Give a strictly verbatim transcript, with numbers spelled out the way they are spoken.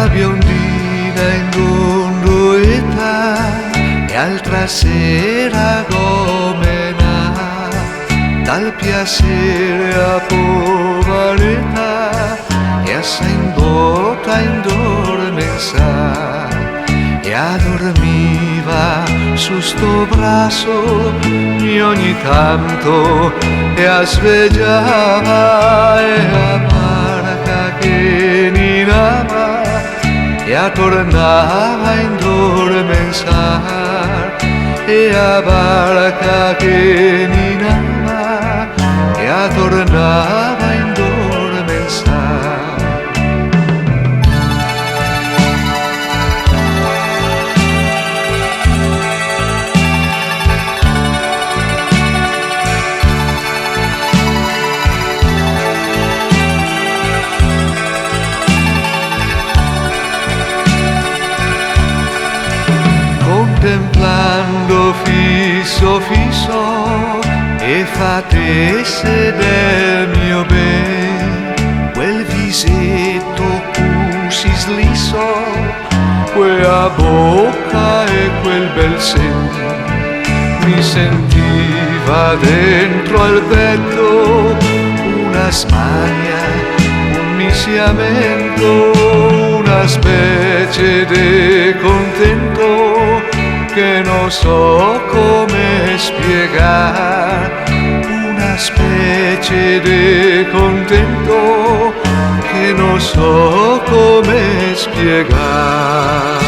Biondina in dondo età, e altra sera go menà, dal piaser a povaretà, e a s'è indota indormensà, e a dormiva su sto braso, e ogni tanto e a svegiava, e a barca che ninava, e a tornava indormensar, e a barca che ninava, e a tornava indormensar. Contemplando fiso, fiso e fatese del mio ben, quel viseto cusì sliso, quea boca e quel bel sen, mi sentiva dentro al peto una smania, un insiamento, una specie de contento che no so come spiegar, una specie de contento che no so come spiegar.